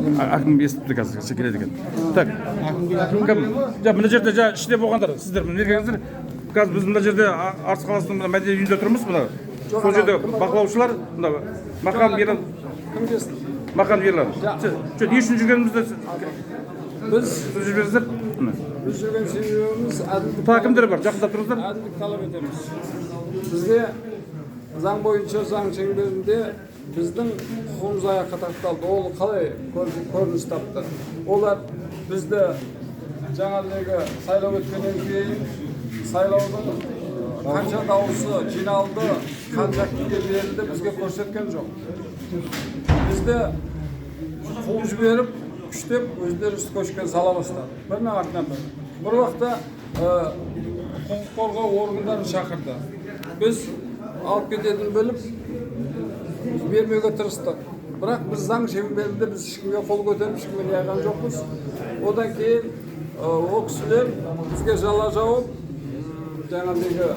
Әкім естіпті, қазір келеді екен. Так, кім? Жа, мына жерде, жа, іште болғандар, сіздер мына келіңіздер. Қазір біз мына жерде Арыс қаласының мына мәдениет үйінде тұрмыз. Мына сол жерде бақылаушылар, мына Мақан Ерлан. Кім келсін? Мақан Ерлан. Жоқ, не үшін жүргенімізді Біз сөз жіберіңіздер. Міне. Біз жүрген себебіміз әділдік. Тағы кімдер бар? Жақындап тұрыңыздар. Әділдік талап етеміз. Бізге заң бойынша, заң шеңберінде біздің құқығымыз аяққа тапталды. Ол қалай көрініс тапты? Олар бізді жаңағыдегі сайлау өткеннен кейін сайлаудың қанша дауысы жиналды, қанша кімге берілді, бізге көрсеткен жоқ. Бізді қуып жіберіп, күштеп өздері көшкен сала бастады, бірінің артынан бірі. Бір уақытта құқық қорғау органдарын шақырды. Біз алып кететінін біліп, бермеуге тырыстық, бірақ біз заң шеңберінде, біз ешкімге қол көтеріп, ешкімге не қылған жоқпыз. Одан кейін ол кісілер бізге жала жауып, жаңағыдегі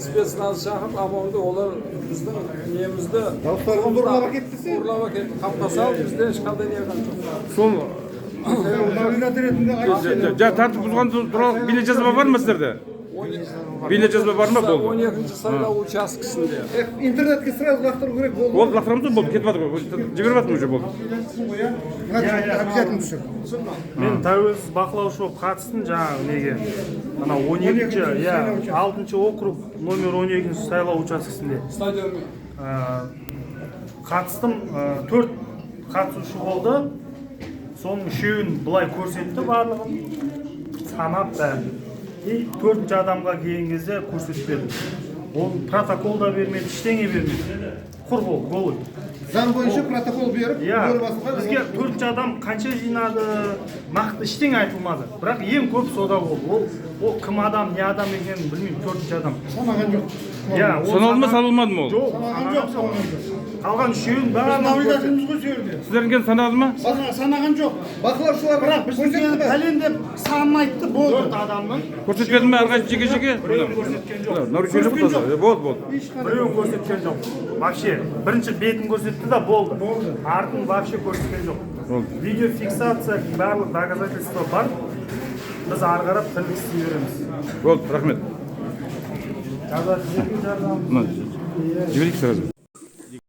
спецназ шақырып, ОМОНды, олар біздің немізді Дауыстарды ұрлап әкетті десе? Ұрлап әкетті, қапқа салып, бізде ешқандай не қылған жоқ. Сол Наблюдатель ретінде айтып. Жа, тәртіп бұзған туралы бейнежазба бар ма сіздерде? Бейнежазба бар ма? он Болды. екінші сайлау учаскесінде. Интернетке сразу лақтыру керек болды. Болды, лақтырамыз ғой, болды, кетіп жатыр ғой, жіберіп жатырмын уже, болды. Ғой, иә, мына обязательно түсір. Мен тәуелсіз бақылаушы болып қатыстым жаңағы неге, ана 12-ші, иә, алтыншы округ, номер 12-ші сайлау учаскесінде. Стадион. Қатыстым. Төрт қатысушы болды, соның үшеуін былай көрсетті, барлығын санап, бәрін. И төртінші адамға келген кезде көрсетпеді, ол протокол да бермеді, ештеңе бермеді, құр қол, голый. Заң бойынша протокол беріп, мөр басылған. Бізге төртінші адам қанша жинады, нақты ештеңе айтылмады, бірақ ең көп сода болды. Ол кім адам, не адам екенін білмеймін, төртінші адам. Санаған жоқ. Иә, ол Саналды ма, саналмады ма ол? Жоқ. Санаған жоқ, санаған жоқ. Қалған үшеуін барлығын Наблюдатель міз ғой сол жерде. Сіздердің санады ма? Санаған жоқ. Бақылаушылар Бірақ біздің көрсетті ме? Пәлен деп санын айтты, болды. Төрт адамның Көрсетпеді ме әрқайсысы жеке жеке? Біреуін көрсеткен жоқ. Нарушение жоқ таза. Болды, болды. Біреуін көрсеткен жоқ вообще. Бірінші бетін көрсетті да, болды, артын вообще көрсеткен жоқ. Болды. Видеофиксация, барлық доказательство бар, біз ары қарап тірлік істей береміз. Болды, рахмет. Жаза, сіздерге жазамыз. Мына, жіберейік сразу.